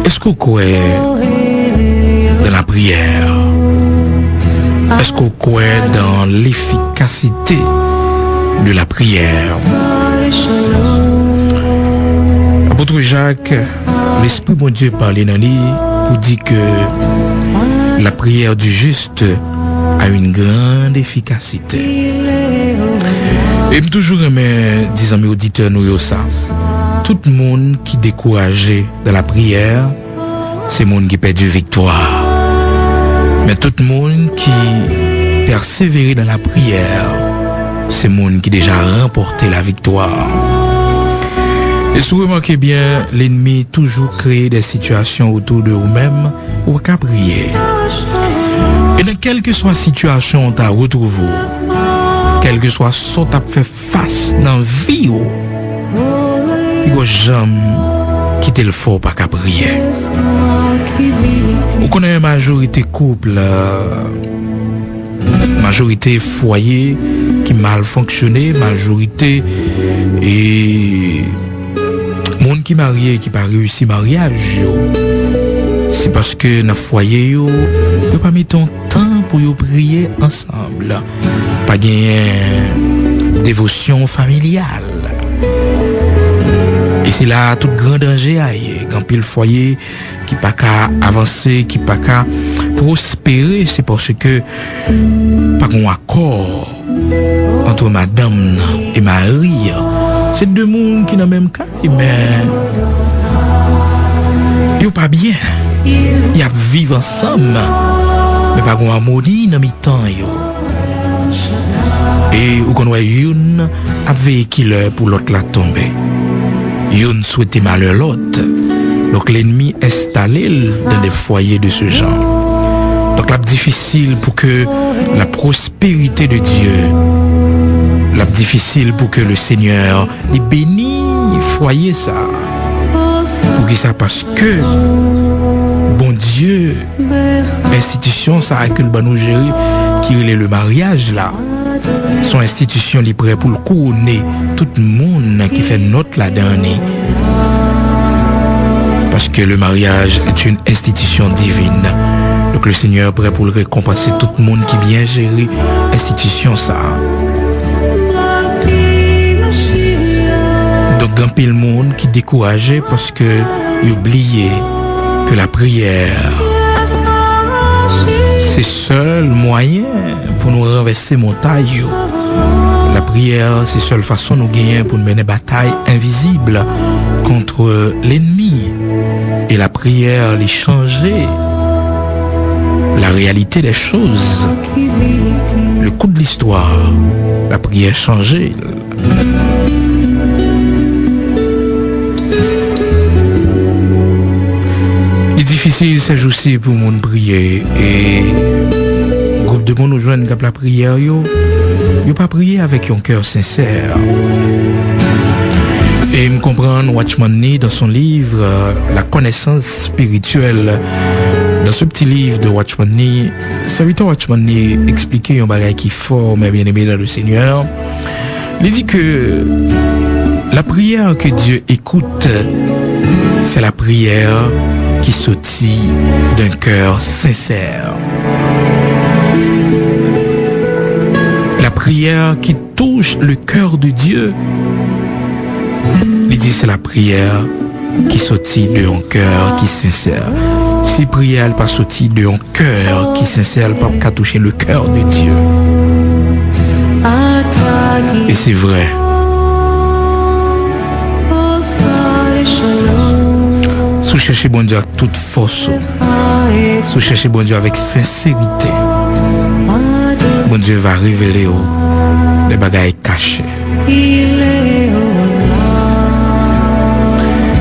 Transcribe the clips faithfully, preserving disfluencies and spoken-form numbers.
Est-ce que vous croyez dans la prière? Est-ce que vous croyez dans l'efficacité de la prière? Apôtre Jacques, Lespri Bondye pale nan li pou di ke la prière du juste a une grande efficacité. E m toujou renmen di zanmi oditè nou yo sa. Tout moun ki dekouraje dans la prière, se moun ki pèdi viktwa. Men tout moun ki pèsevere dans la prière, se moun ki deja ranpòte laviktwa. E si w remake byen, lènmi toujou kreye de sitiyasyon otou de ou menm ou pa ka priye. E nan kèlkeswa sitiyasyon w ta retwouve w, kèlkeswa sa w t ap fè fas nan vi w, li poko janm kite l fè w pa ka priye. Ou konnen majorite koup, majorite fwaye ki mal fonksyone, majorite e moun ki marye ki pa reyisi maryaj yo, se paske nan fwaye yo, yo pa mete yon tan pou yo priye ansanm. Pa genyen devosyon familyal. E se la tout gran danje a ye. Gen anpil fwaye ki pa ka avanse, ki pa ka pwospere, se paske pa gen akò ant madanm nan e mari an. Se de moun ki nan menm kay, men yo pa byen. Y ap viv ansanm, men pa gen amoni nan mitan yo. E ou konn wè youn ap veye ki lè pou lòt la tonbe. Youn swete malè lòt. Donk, lènmi enstale l dans des foyers de ce genre. Donk, l ap difisil pou ke la prospérité de Dieu, l ap difisil pou ke le Seigneur li beni fwaye sa. Poukisa? Paske Bondye, enstitisyon sa a ke l ban nou jere, ki rele le maryaj la, se yon enstitisyon li prè pou l kouwone tout moun ki fè nòt ladan li. Parce que le mariage est une institution divine. Donk, le Seigneur prè pou l rekonpanse tout moun ki byen jere enstitisyon sa a. Donk, gen anpil moun ki dekouraje paske yo bliye ke lapriyè se sèl mwayen pou nou ranvèse montay yo. Lapriyè se sèl fason nou genyen pou n mennen batay envizib kont lènmi. E lapriyè, li chanje la réalité des choses. Le cours de l'histoire, lapriyè chanje. Li difisil sèjousi pou moun priye, e gwoup de moun ou jwenn k ap lapriyè yo, yo pa priye avèk yon kè sensè. E m konprann Watchman Nee, dans son livre, euh, La connaissance spirituelle, dans ce petit livre de Watchman Nee, sèvitè Watchman Nee eksplike yon bagay ki fò, mes bien-aimés dans le Seigneur. Li di ke la prière que Dieu écoute, c'est la prière qui sortit d'un cœur sincère. La prière qui touche le cœur de Dieu, li di se lapriyè ki soti de yon kè ki sensè. Si priyè a pa soti de yon kè ki sensè, l p ap ka touche le cœur de Dieu. E se vrè. Si w chèche Bondye ak tout fòs ou, si w chèche Bondye avèk senserite, Bondye va revele w de bagay kache.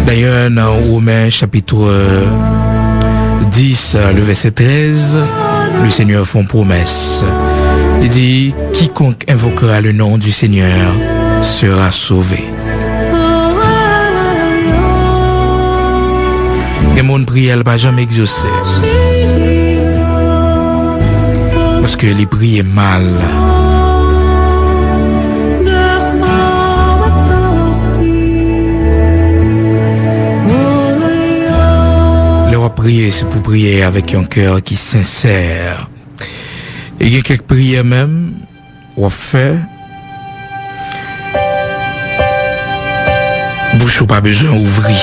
Dayè, nan Women chapit dis, le vèsè trèz, le Seigneur fè yon pwomès. Li di, quiconque invoquera le nom du Seigneur sera sauvé. Gen moun priyè l pa janm egzose. Paske li priye mal. priye, se pou priye avèk yon kè ki sensè. E gen kèk priyè menm, w ap fè, bouch ou pa bezwen ouvri.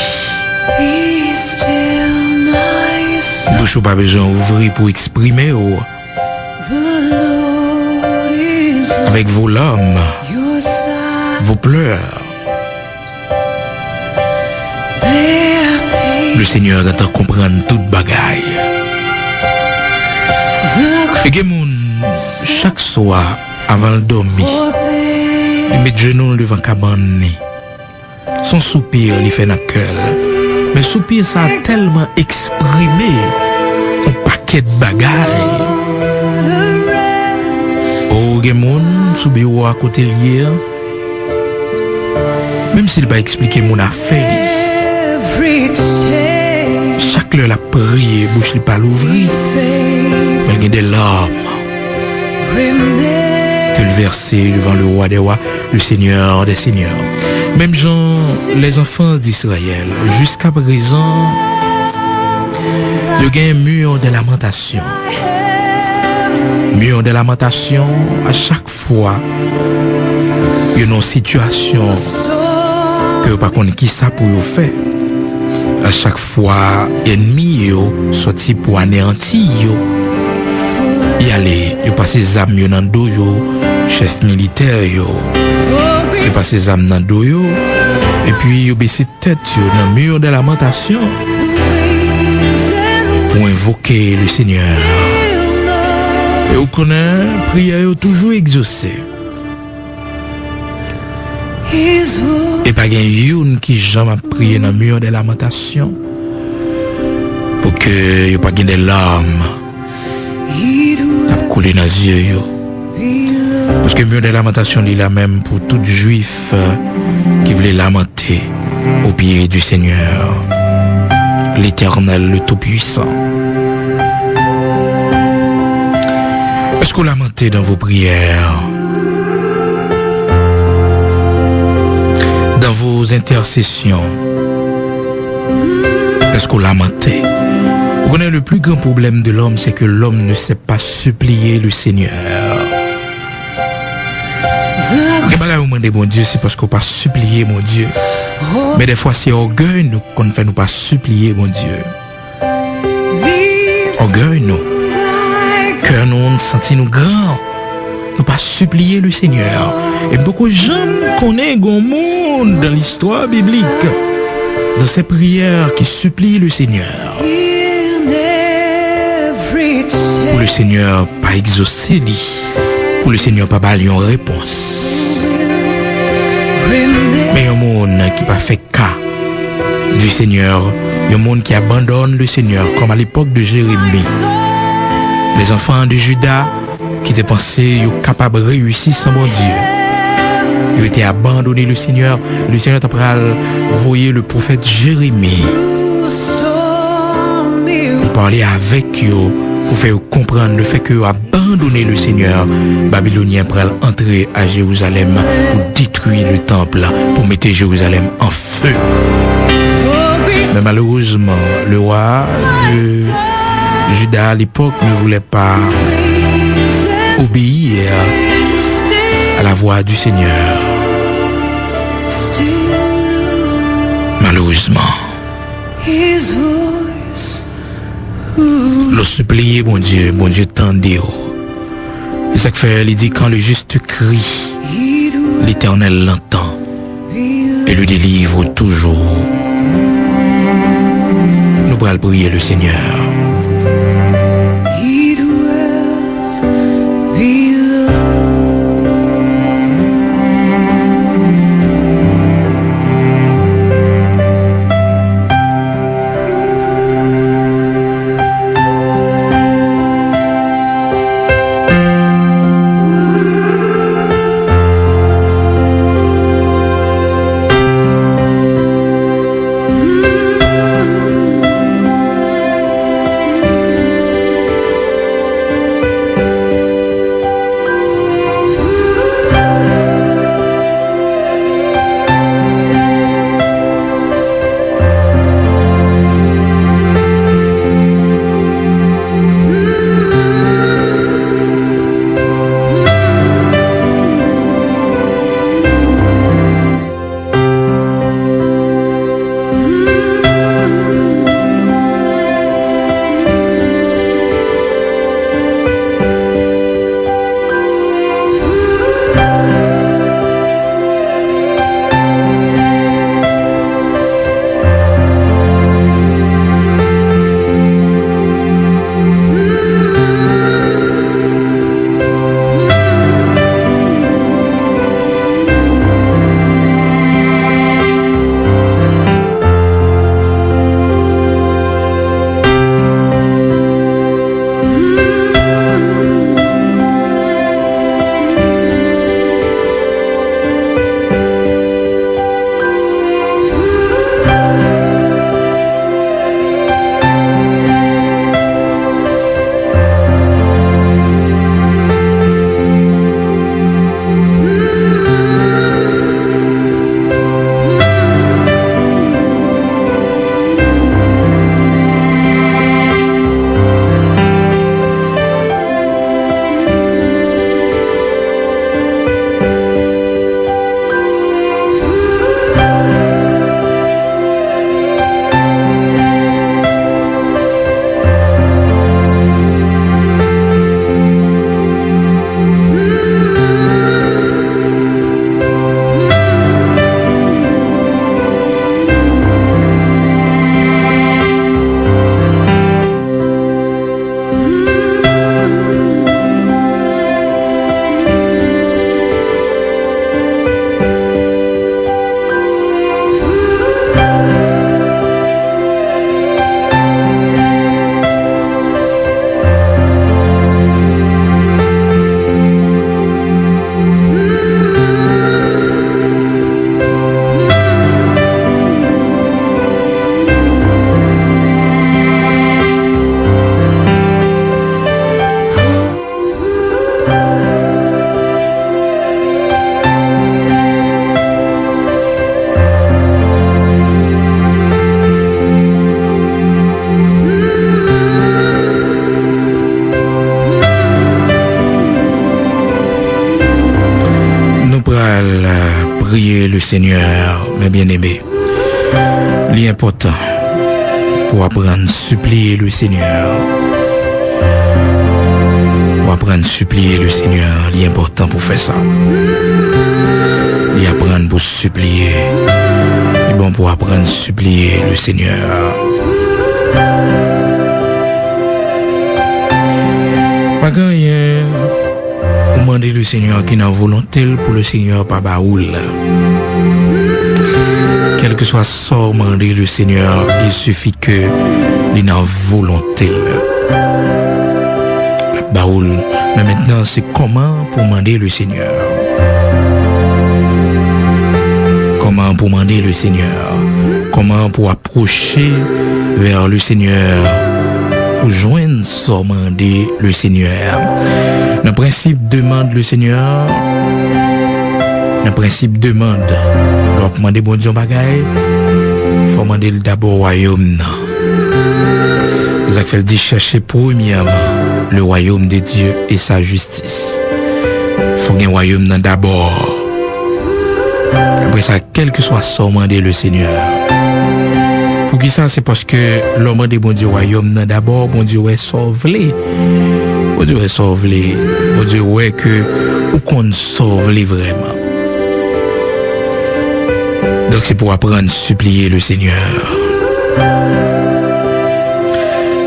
Bouch ou pa bezwen ouvri pou eksprime w avèk vo lame, vo plè. Le Senyè gentan konprann tout bagay. E gen moun, chak swa, avan l dòmi, li met jenou l devan kabann li. Se yon soupi li fè nan kè l. Men soupi sa a tèlman eksprime yon pakèt bagay. O, gen moun sou biwo a kote l ye a, menm si l pa eksplike moun afè li, chak lè l ap priye, bouch li pa louvri, men l gen de lame ke l vèse devan le Roi des Rois, le Seigneur des Seigneurs. Menm jan lèzanfan Izrayèl, jiska prezan, yo gen mur de lamentasyon. Mur de lamentasyon, a chak fwa yo nan yon sitiyasyon ke yo pa konn kisa pou yo fè, a chak fwa ènmi yo sòti pou aneyanti yo, y ale, yo pase zam yo nan do yo, chèf militè yo, yo pase zam nan do yo, epi yo bese tèt yo nan mur de lamentasyon pou envoke le Senyè. E ou konnen, priyè yo toujou egzose. E pa gen youn ki janm ap priye nan mur de lamentasyon pou ke yo pa gen de lame k ap koule nan zye yo. Paske mur de lamentasyon li la menm pou tout Jwif, euh, ki vle lamante au pied du Seigneur, l'Éternel, le Tout-Puissant. Èske w lamante dans vos prières, dans vos intercessions? Èske w lamante? Ou konnen, le plus grand problème de l'homme, c'est que l'homme ne sait pas supplier le Seigneur. Gen bagay ou mande Bondye, se paske w pa sipliye Bondye. Men dèfwa, se ògèy nou k konn fè nou pa sipliye Bondye. Ògèy nou. Kè nou, n santi nou gran. Nou pa sipliye le Senyè. E m poko janm konnen gon moun dans l'histoire biblique, dans ses prières, ki sipliye le Senyè pou le Senyè pa egzose li, pou le Senyè pa ba l yon repons. Men yon moun ki pa fè ka du Seigneur, yon moun ki abandonne le Seigneur, comme à l'époque de Jérémie. Les enfants de Juda ki te panse yo kapab reyisi san Bondye, yo te abandone le Senyè. Le Senyè ta pral voye le pwofèt Jeremi pou pale avèk yo, pou fè yo konprann le fè ke yo abandone le Senyè, Babilonyen pral antre a Jerizalèm pou detwi le tanp, pou mete Jerizalèm an feu. Mais malheureusement, le roi de Juda à l'époque ne voulait pas obéir à la voix du Seigneur. Malheureusement. Lè w sipliye Bondye, Bondye tande w. E sa k fè li di, quand le juste crie, l'Éternel l'entend et le délivre toujours. Nou pral priye le Senyè. Priye le Senyè, men byeneme. Li enpòtan pou w aprann sipliye le Senyè. Pou w aprann sipliye le Senyè, li enpòtan pou w fè sa. Li aprann pou w sipliye. Li bon pou w aprann sipliye le Senyè. Pa gen anyen ou mande le Senyè ki nan volonte l pou le Senyè pa ba ou l. Kèlkeswa sa w mande le Senyè, il suffit ke li nan volonte l. L ap ba ou l. Men mentnan, se kòman pou w mande le Senyè. Kòman pou w mande le Senyè. Kòman pou w apwoche vè le Senyè pou jwenn sa w mande le Senyè. Nan prensip demann le Senyè, nan prensip demann, lè w ap mande Bondye yon bagay, fò w mande l dabò wayòm nan. Se sa k fè l di, cherchez premièrement le royaume de Dieu et sa justice. Fò gen wayòm nan dabò. Apre sa, kèlkeswa sa w mande le Senyè. Poukisa? Se paske lè w mande Bondye wayòm nan dabò, Bondye wè sa w vle. Bondye wè sa w vle. Bondye wè ke ou konn sa w vle vrèman. Donk, se pou w aprann sipliye le Senyè.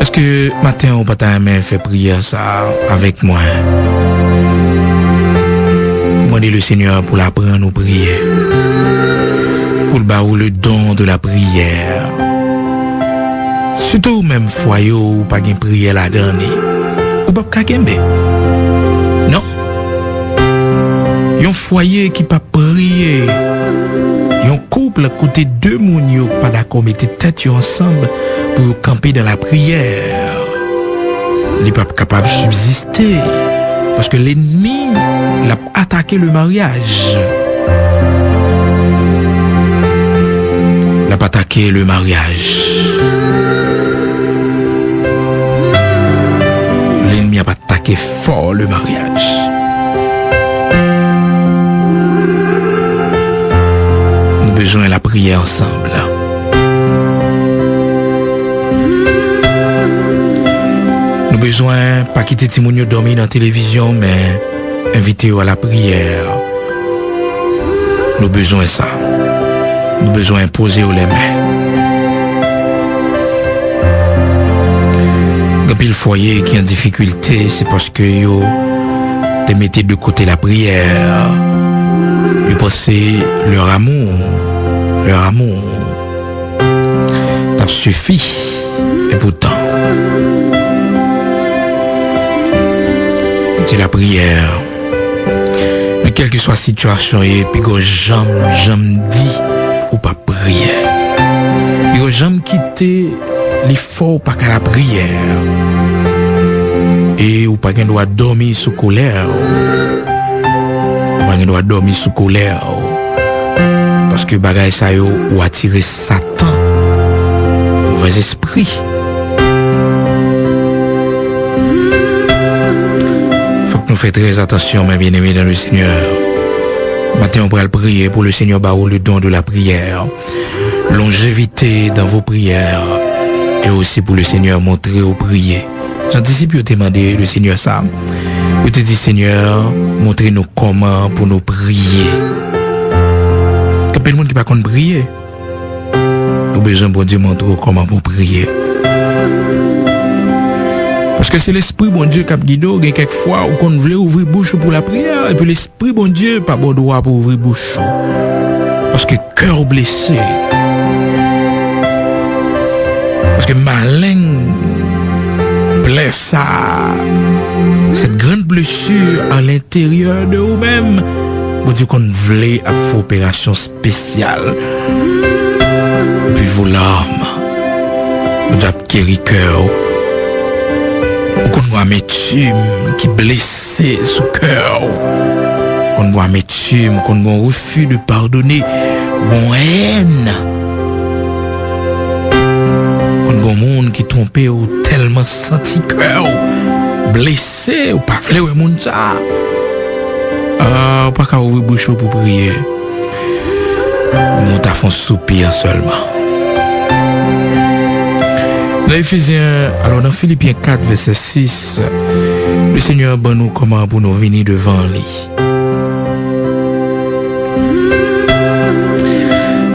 Èske maten an ou pa ta renmen fè priyè sa a avèk mwen? Ou mande le Senyè pou l aprann ou priye, pou l ba ou le don de la prière. Sitou menm fwaye ou pa gen priyè ladan li, ou p ap ka kenbe. Non. Yon fwaye ki p ap priye, yon koup kote de moun yo pa dakò mete tèt yo ansanm pou yo kanpe dan lapriyè, li p ap kapab sibziste, paske lènmi l ap atake le maryaj. L ap atake le maryaj. Lènmi ap atake fò le maryaj. Nou bezwen lapriyè ansanm. Nou bezwen pa kite timoun yo dòmi nan televizyon, men envite yo a lapriyè. Nou bezwen sa. Nou bezwen enpoze yo lèmen. Gen anpil fwaye ki an difikilte, se paske yo te mete de kote lapriyè. Yo panse leur amour, leur amour t ap sifi. Epoutan, se lapriyè. Men kèlkeswa sitiyasyon ye, piga w janm, janm di ou p ap priye. Piga w janm kite li fè w pa ka lapriyè. E ou pa gen dwa dòmi sou kolè w. Ou pa gen dwa dòmi sou kolè w. Paske bagay sa yo, ou atire Satan, movèzespri. Fòk nou fè trè atansyon, mes bien-aimés dans le Seigneur. Maten, ou pral priye pou le Senyè ba ou le don de la prière. Longévité dans vos prières. E osi pou le Senyè montre ou priye. Jan disip yo te mande le Senyè sa, yo te di, Senyè, montre nou kòman pou nou priye. Gen anpil moun ki pa konn priye. Ou bezwen Bondye montre w kòman pou w priye. Paske se Lespri Bondye k ap gide w. Gen kèk fwa, ou konn vle ouvri bouch ou pou lapriyè, epi Lespri Bondye pa ba w dwa pou w ouvri bouch ou. Paske kè w blese. Paske malen blese sa, cette grande blessure à l'intérieur de ou menm, Bondye konn vle ap fè operasyon espesyal. Epi vou lam, Bondye ap geri kè w. Ou konn gen ametim ki blese sou kè w. Ou konn gen ametim, ou konn gen refi de padone, gen èn. Ou konn gen moun ki twonpe w, tèlman santi kè w blese, ou pa vle wè moun sa. Ah, ou pa ka ouvri bouch ou pou priye. Nou ta fè yon soupi an sèlman. Nan Efezyen, alò, nan Filipyen kat, vèsè sis, le Senyè ban nou kòman pou nou vini devan li.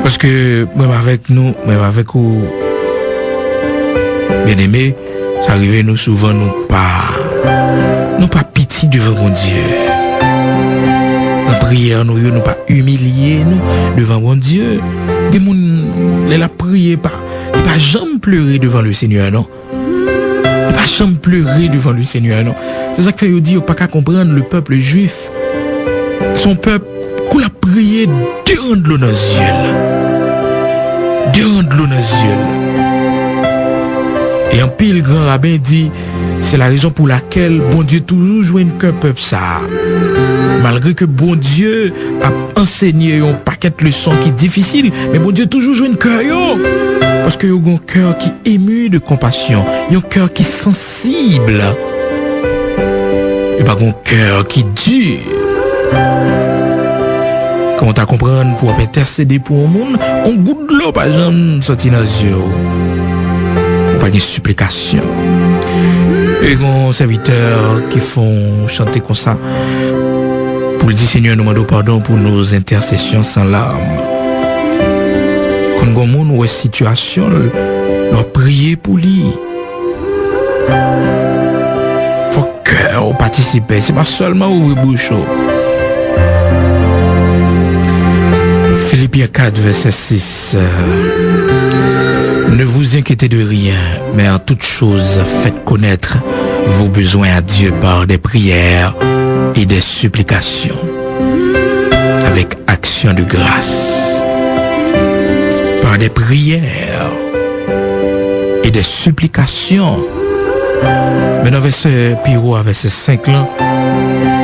Paske mwen avèk nou, mwen avèk ou, byeneme, sa rive nou souvan, nou pa, nou pa piti devan Bondye. Nan priyè nou yo, nou pa imilye nou devan Bondye. Gen moun, lè l ap priye, pa, li pa janm plere devan le Senyè, non. Li pa janm plere devan le Senyè, non. Se sa k fè yo di yo pa ka konprann le pèp jwif. Se yon pèp, kou l ap priye, de ran dlo nan zye l. De ran dlo nan zye l. E anpil gran raben di, se la rezon pou lakèl Bondye toujou jwenn kè pèp sa a. Malgre ke Bondye ap ansenye yon pakèt leson ki difisil, men Bondye toujou jwenn kè yo. Paske yo gen yon kè ki emu de konpasyon, yon kè ki sansib. Yo pa gen yon kè ki di. Kòman w ta konprann pou w ap entèsede pou yon moun, yon gout dlo pa janm soti nan zye w. Ou pa gen siplikasyon. E gen yon sèvitè ki fè yon chante konsa, pou l di, Senyè, nou mande w padon pou nos intercessions sans larmes. Konn gen yon moun ou wè sitiyasyon l, l ap priye pou li. Fòk kè w patisipe, se pa sèlman ouvri bouch ou. Filipyen kat, vèsè sis. Ne vous inquiétez de rien, mais en toute chose, faites connaître vos besoins à Dieu par des prières et des supplications, avec action de grâce. Par des prières et des supplications. Men nan vèsè pi wo a, vèsè senk lan,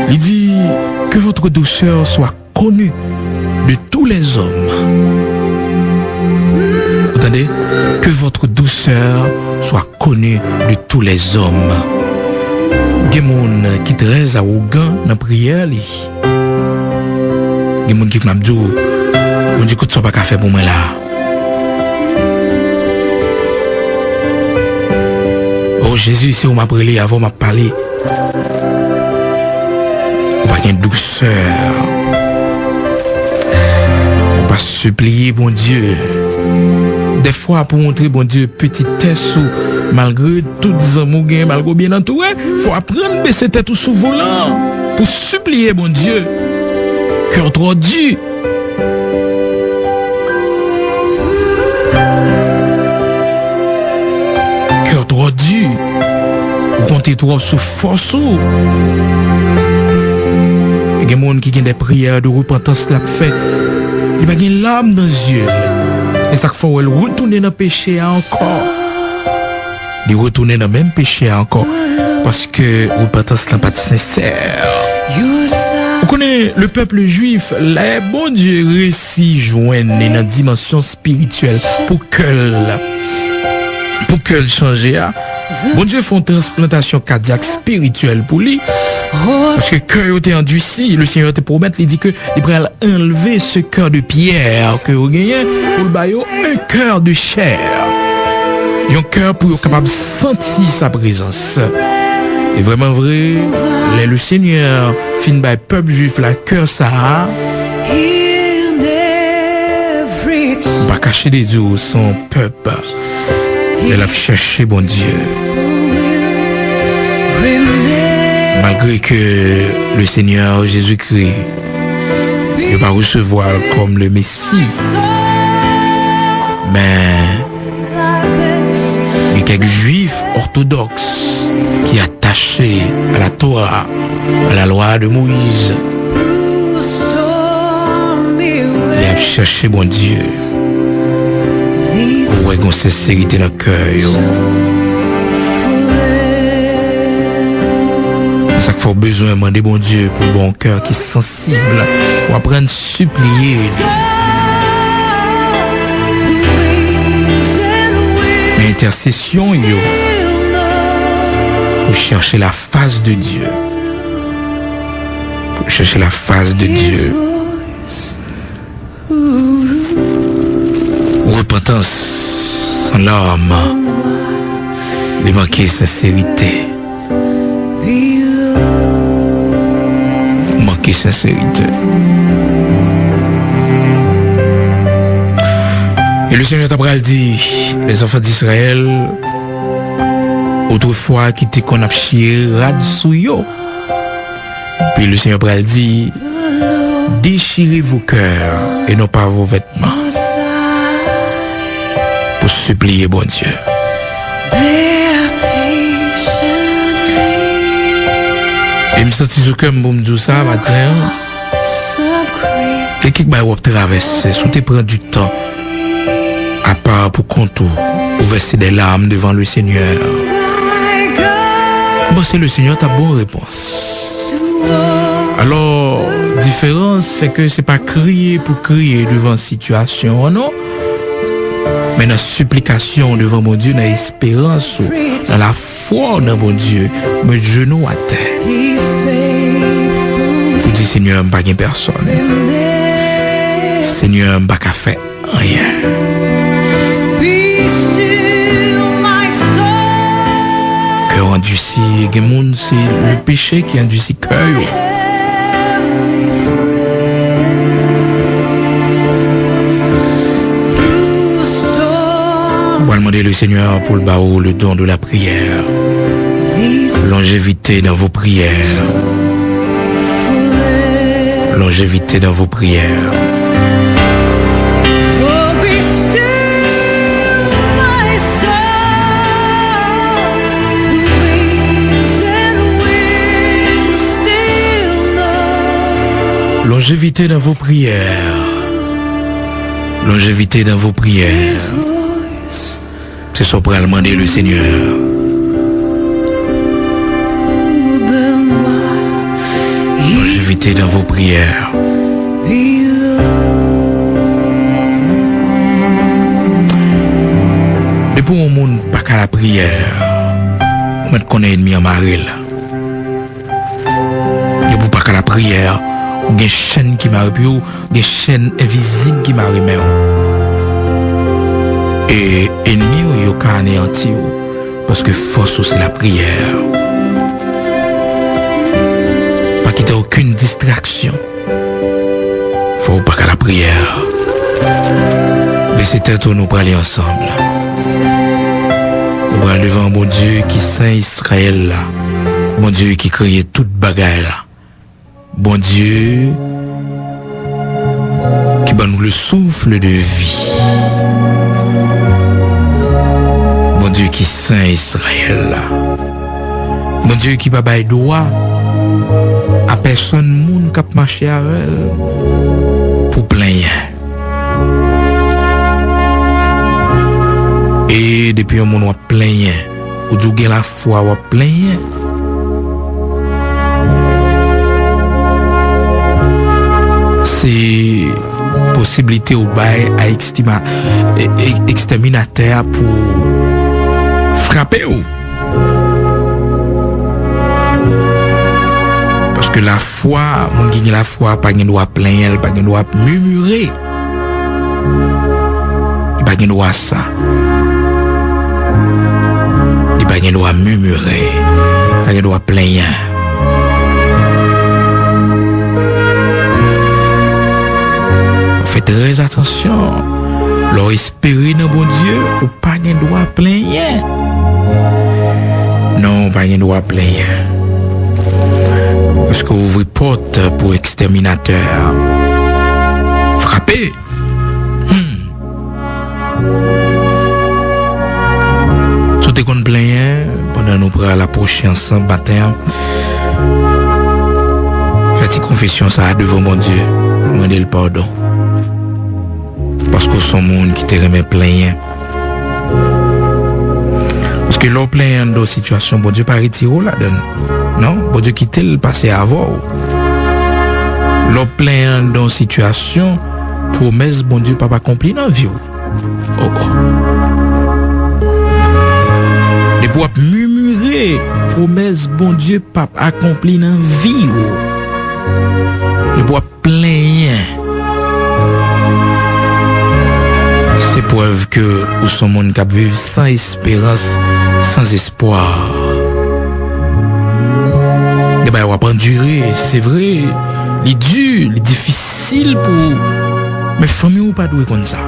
li di, que votre douceur soit connue de tous les hommes. Ou tande? Que votre douceur soit connue de tous les hommes. Gen moun ki trè awogan nan priyè li. Gen moun ki konn ap di w, Bondye, kout sa w pa ka fè pou mwen la. O Jezi, se ou m ap rele, avè w m ap pale. Ou pa gen dousè. Ou pa sipliye Bondye. Dèfwa, pou w montre Bondye petitès ou, malgre tout zanmi w genyen, malgre w byen antoure, fò w aprann bese tèt ou sou volan pou sipliye Bondye. Kè w twò di. Kè w twò di. Ou konte twòp sou fòs ou. Gen moun ki gen de priyè de repantans l ap fè. Li pa gen lam nan zye l. E sa k fè w wè l retounen nan peche a ankò. Li retounen nan menm peche a ankò, paske repantans lan pa t sensè. Ou konnen, le pèp jwif, lè Bondye resi jwenn li nan dimansyon espirityèl pou kè l, pou kè l chanje a, Bondye fè yon transplantasyon kadyak espirityèl pou li, paske kè yo te andisi, le Senyè te pwomèt, li di ke li pral anlve ce cœur de pierre ke yo genyen pou l ba yo un cœur de chair. Yon kè pou yo kapab santi sa prezans. E vrèman vre, lè le Senyè fin bay pèp jwif la kè sa a, m pa kache de di w, se yon pèp lè l ap chèche Bondye. Malgre ke le Senyè Jezikri, yo pa resevwa l kòm le Mesi, men gen kèk Jwif òtodòks ki atache a la Tora, a la lwa de Moyiz. Lè y ap chèche Bondye, ou wè gon senserite nan kè yo. Se sa k fè w bezwen mande Bondye pou l ba w yon kè ki sansib, pou w aprann sipliye li. Men entèsesyon yo pou chèche la face de Dieu. Pour chercher la face de Dieu. Repantans san larm, li manke senserite. Manke senserite. E Lesenyè ta pral di, lèzanfan di Izrayèl, otrefwa ki te konn ap chire rad sou yo. Pi Lesenyè pral di, déchirez vos cœurs et non pas vos vêtements, pou sipliye Bondye. E m santi sou kè m pou m di w sa maten an. Gen kèk bagay w ap travèse, si w te pran du tan apa pou kont ou, ou verse des larmes devant le Seigneur. M panse Lesenyè t ap ba w repons. Alò, diferans, se ke se pa kriye pou kriye devan sitiyasyon an, non. Men nan siplikasyon devan Bondye, nan esperans ou, nan lafwa w nan Bondye, met jenou atè. Ou di, Senyè, m pa gen pèsòn. Senyè, m pa ka fè anyen. Kè andisi, gen moun, se le peche ki andisi kè yo. Ou pral mande le Seigneur pou l ba ou le don de la prière. Longévité dans vos prières. Longévité dans vos prières. Longévité dans vos prières. Longévité dans vos prières. Se sa w pral mande le Senyè. Longévité dans vos prières. Depi yon moun pa ka lapriyè, ou mèt konnen ènmi an mare l. Depi w pa ka lapriyè, ou gen chèn ki mare pye w, gen chèn envizib ki mare men w. E ènmi w yo ka aneyanti w, paske fòs ou se lapriyè. Pa kite okenn distraksyon fè w pa ka lapriyè. Bese tèt ou, nou prale ansanm. Nou pral devan Bondye ki sen Izrayèl la, Bondye ki kreye tout bagay la, Bondye ki ban nou le souffle de vie, Bondye ki sen Izrayèl la. Bondye ki pa bay dwa a pèsòn moun k ap mache avè l pou plenyen. E depi yon moun w ap plenyen, ou di w gen lafwa, w ap plenyen, se posiblite w bay a ekstima-, e-, e-, ekstèminatè a pou frape w. Paske lafwa, moun ki gen lafwa pa gen dwa plenyen, li pa gen dwa mimire. Li pa gen dwa sa. Li pa gen dwa mimire. Li pa gen dwa plenyen. Fè trè atansyon. Lè w espere nan Bondye, ou pa gen dwa plenyen. Non, ou pa gen dwa plenyen. Paske w ouvri pòt pou ekstèminatè a frape. Hmm. Si w te konn plenyen pandan nou pral apwoche ansanm maten an, fè ti konfesyon sa a devan Bondye, mande l padon. Paske w se yon moun ki te renmen plenyen. Paske lè w plenyen anndan yon sitiyasyon, Bondye pa retire w ladan l. Non, Bondye kite l pase avè w. Lè w plenyen anndan yon sitiyasyon, pwomès Bondye p ap akonpli nan vi w. Oh, oh. Depi w ap mimire, pwomès Bondye p ap akonpli nan vi w. Depi w ap plenyen, se prèv ke ou se yon moun k ap viv san esperans, san espwa. Gen bagay w ap andire, se vre, li di, li difisil pou ou, men fanmi w pa dwe konn sa.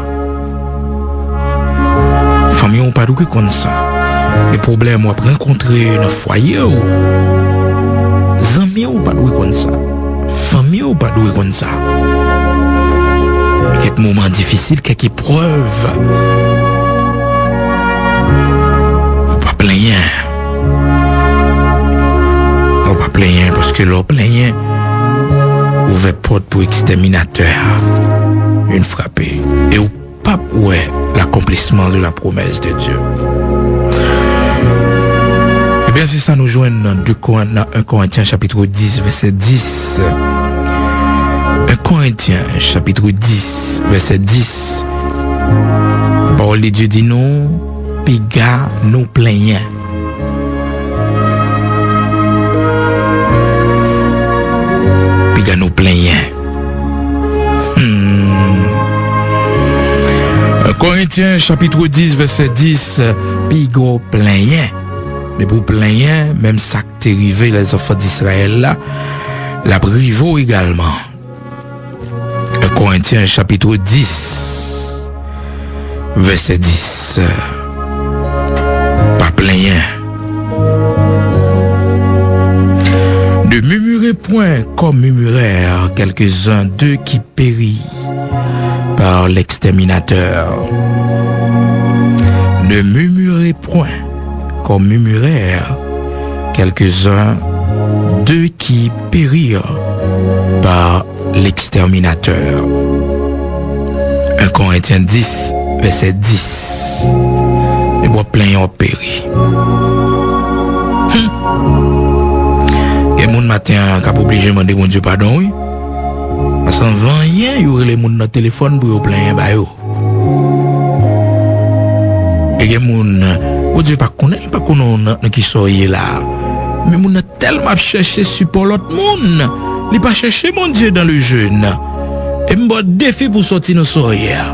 Fanmi w pa dwe konn sa. Gen pwoblèm w ap rankontre nan fwaye w, zanmi w pa dwe konn sa. Fanmi w pa dwe konn sa. Kèk moman difisil, kèk eprèv, ou pa plenyen. Ou pa plenyen, paske lè w plenyen, ouvè pòt pou ekstèminatè a vin frape. E ou p ap wè l'accomplissement de la promesse de Dieu. Ebyen, se sa nou jwenn nan de Korent, nan en Korentyen chapit dis, vèsè dis. En Korentyen chapit dis, vèsè dis. Pawòl de Dye di nou, piga nou plenyen. Piga nou plenyen. Hmm. Korentyen chapit dis, vèsè dis, piga w plenyen. Depi w plenyen, menm sa k te rive lèzanfan d'Izrayèl la, l ap rive w egalman. Korentyen chapit dis, vèsè dis. Pa plenyen. Ne murmurez point comme murmurèrent quelques-uns d'eux qui périt par l'exterminateur. Ne murmurez point comme murmurèrent quelques-uns d'eux qui périrent par l'exterminateur. En Korentyen dis, vèsè dis. Depi w ap plenyen, w ap peri. Hmm. Gen moun maten an k ap oblije mande Bondye padon, wi. Paske anvan anyen, yo rele moun nan telefòn pou yo plenyen ba yo. E gen moun, Bondye pa konnen, li pa konnen w nan, nan ki sa w ye la. Men moun nan tèlman ap chèche sipò lòt moun, li pa chèche Bondye dans le jeûne. E m ba w defi pou w sòti nan sa w ye a.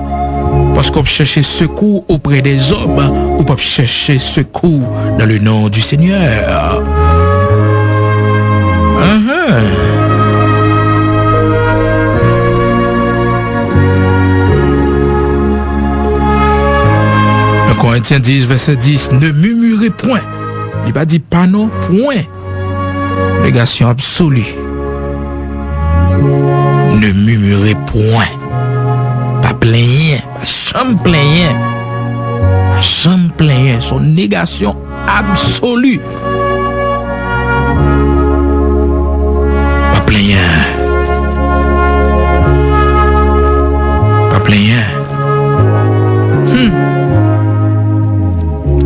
Paske w ap chèche sekou auprès des hommes, ou p ap chèche sekou dans le nom du Seigneur. Ahan. En Korentyen dis, vèsè dis, ne murmurez point. Li pa di pa non, pwen. Négasyon absoli. Ne murmurez point. Pa plenyen, pa janm plenyen. Pa janm plenyen, se yon négasyon absoli. Pa plenyen. Pa plenyen. Hmm.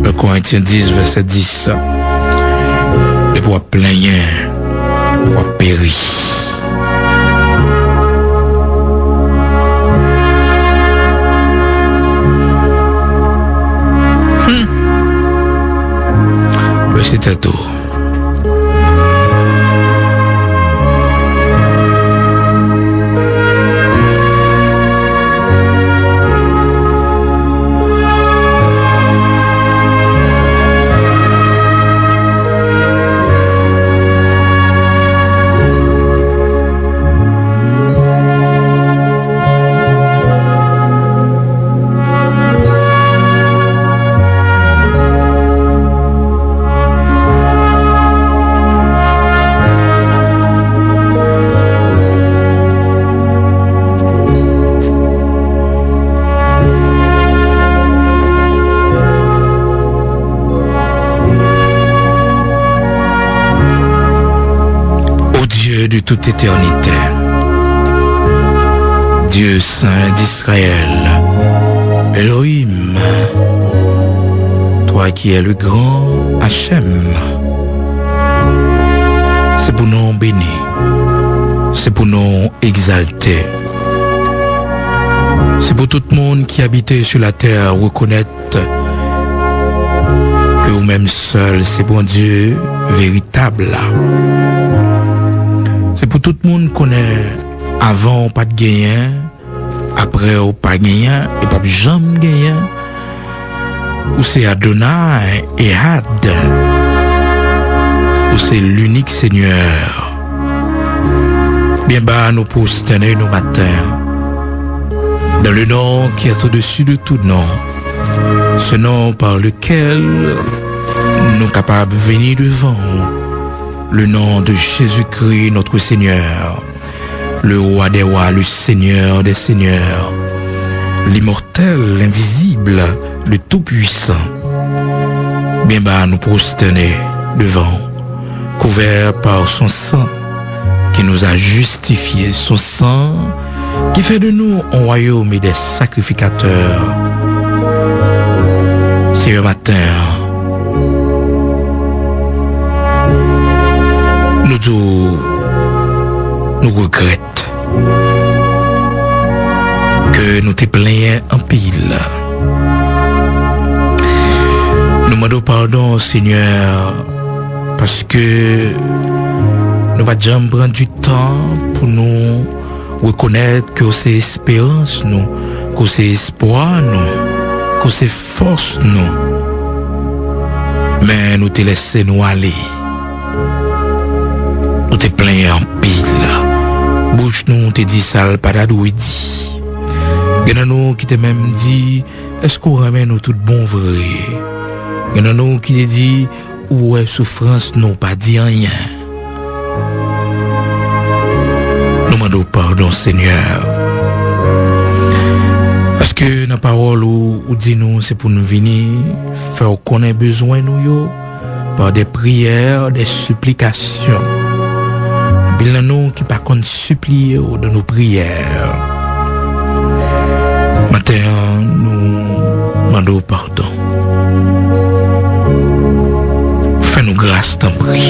En Korentyen dis, vèsè dis. Depi w ap plenyen, w ap peri. Hmm. Mèsi tèt ou. Ô Dieu de toute éternité, Dieu saint d'Israël, Elohim, toi qui es le grand Hachem, se pou non w beni, se pou non w egzalte, se pou tout moun ki abite sou latè rekonèt ke ou menm sèl se Bondye veritab la. Se pou tout moun konnen avan w pa t genyen, Apre w pa genyen, e p ap janm genyen. Ou se Adonai Ehad. Ou se linik Senyè. Byen ba nou pwostène nou maten. Dans le nom qui est au-dessus de tout nom, ce nom par lequel nou kapab vini devan ou, le nom de Jésus-Christ notre Seigneur, le Roi des rois, le Seigneur des seigneurs, l'immortel, l'invisible, le tout-puissant. Byen ba nou pwostène devan ou, couvert par son sang qui nous a justifiés, son sang qui fait de nous un royaume et des sacrificateurs. Senyè, maten an, nou di w, nou regrèt ke nou te plenyen anpil. Nou mande w padon, Senyè, paske nou pa t janm pran di tan pou nou rekonèt ke w se esperans nou, ke w se espwa nou, ke w se fòs nou. Men nou te lèse nou ale. Nou te plenyen anpil. Bouch nou te di sa l pa ta dwe di. Gen nan nou ki te menm di, "Èske w renmen nou tout bon vre?" Gen nan nou ki te di, "Ou wè soufrans nou, pa di anyen." Nou mande w padon, Senyè. Paske nan pawòl ou, ou di nou se pou nou vini, fè w konnen bezwen nou yo, par des prières, des supplications. Anpil nan nou ki pa konn sipliye w dans nos prières. Maten an, nou mande w padon. Fè nou gras, tanpri.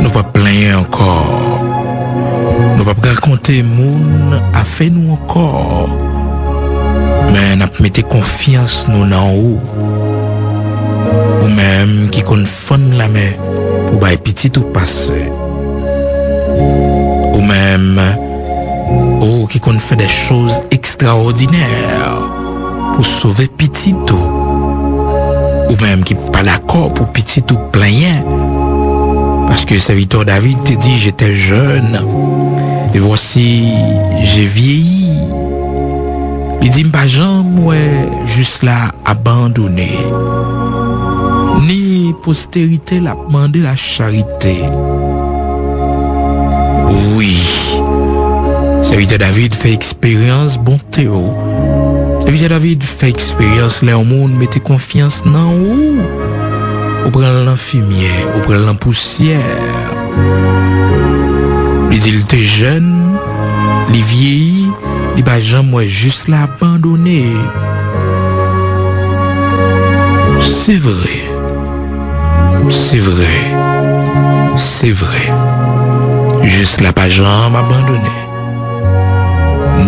Nou p ap plenyen ankò. Nou p ap rakonte moun afè nou ankò. Men n ap mete konfyans nou nan ou. Ou menm ki konn fann lanmè pou bay pitit ou pase. Ou menm, ou ki konn fè de choz ekstraòdinè pou sove pitit ou. Ou menm ki pa dakò pou pitit ou plenyen. Paske sèvitè David te di, "J'étais jeune, et voici, j'ai vieilli." Li di, "M pa janm wè jis la abandone, ni postèrite l ap mande lacharite." Wi, sèvitè David fè eksperyans bonte w. Sèvitè David fè eksperyans lè yon moun mete konfyans nan ou. Ou pran l nan fimyè, ou pran l nan pousyè. Li di l te jèn, li vyeyi, li pa janm wè jis la abandone. Se vre. Se vre. Se vre. Jis la pa janm abandone.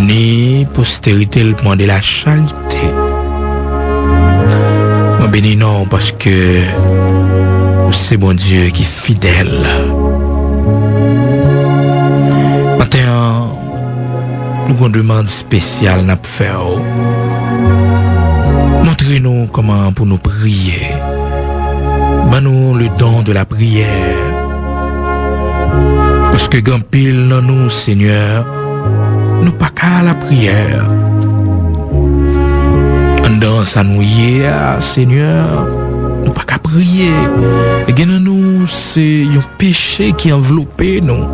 Ni postèrite l mande lacharite. Mwen beni non w paske ou se Bondye ki fidèl. Maten an, nou gon demann espesyal n ap fè w. Montre nou kòman pou nou priye. Ban nou le don de la priyè. Paske gen anpil nan nou, Senyè, nou pa ka lapriyè. Anndan sa nou ye a, Senyè, nou pa ka priye. E gen nan nou, se yon peche ki anvlope nou,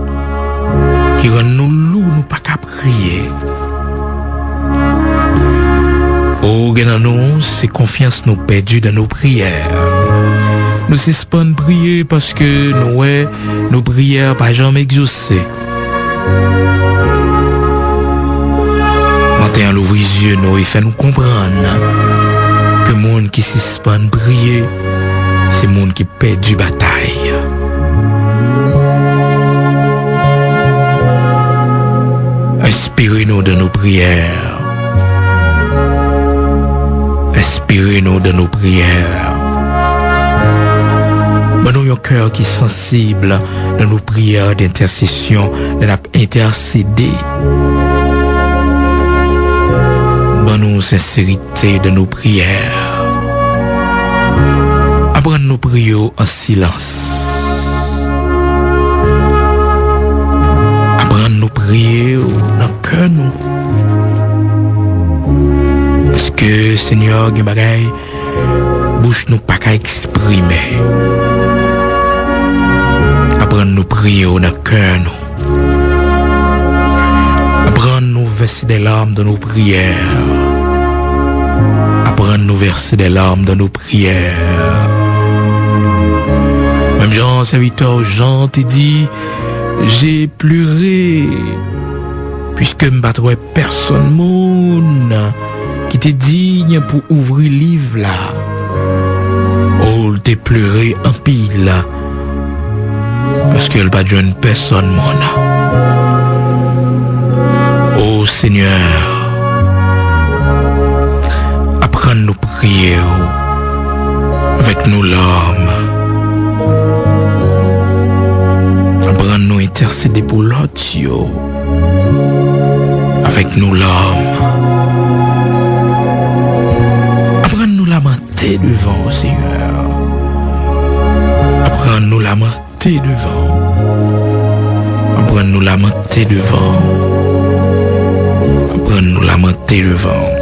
ki rann nou lou, nou pa ka priye. O, gen nan nou, se konfyans nou pèdi dan nou priyè. Nou sispann priye paske nou wè nou priyè pa janm egzose. Maten an, louvri zye nou e fè nou konprann ke moun ki sispann priye, se moun ki pèdi batay. Enspire nou dan nou priyè. Enspire nou dan nou priyè. Ban nou yon kè ki sansib nan nou priyè dentèsesyon, lè n ap entèsede. Ban nou senserite dan nou priyè. Aprann nou priye w an silans. Aprann nou priye w nan kè nou. Paske, Senyè, gen bagay bouch nou pa ka eksprime. Aprann nou priye w nan kè nou. Aprann nou verser des larmes dans nos prières. Aprann nou verser des larmes dans nos prières. Menm jan sèvitè w Jan te di, j'ai pleuré, puisque m pa t wè pèsonn moun ki te diy pou ouvri liv la. O, l te plere anpil, paske l pa t jwenn pèsonn moun. O Senyè, aprann nou priye w avèk nou lòm. Aprann nou entèsede pou lòt yo avèk nou lòm. Aprann nou lamante devan w, Senyè. Aprann nou lamante devan w. Aprann nou lamante devan w. Aprann nou lamante devan w.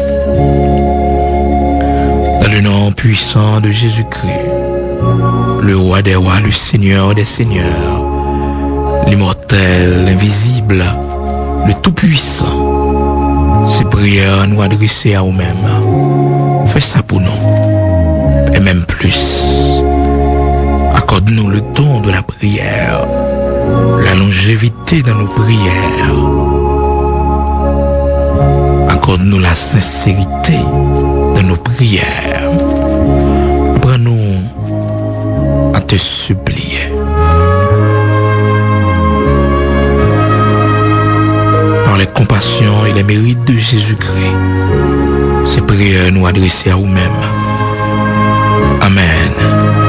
Dans le nom puissant de Jésus-Christ, le roi des rois, le Seigneur des seigneurs, l'immortel, l'invisible, le tout-puissant, se priyè nou adrese a ou menm. Fè sa pou nou, e menm plis. Accorde-nous le don de la prière, la longévité dans nos prières. Accorde-nous la sincérité dans nos prières. Aprann nou à te supplier. Par les compassions et les mérites de Jésus-Christ, se priyè nou adrese a ou menm. Amèn.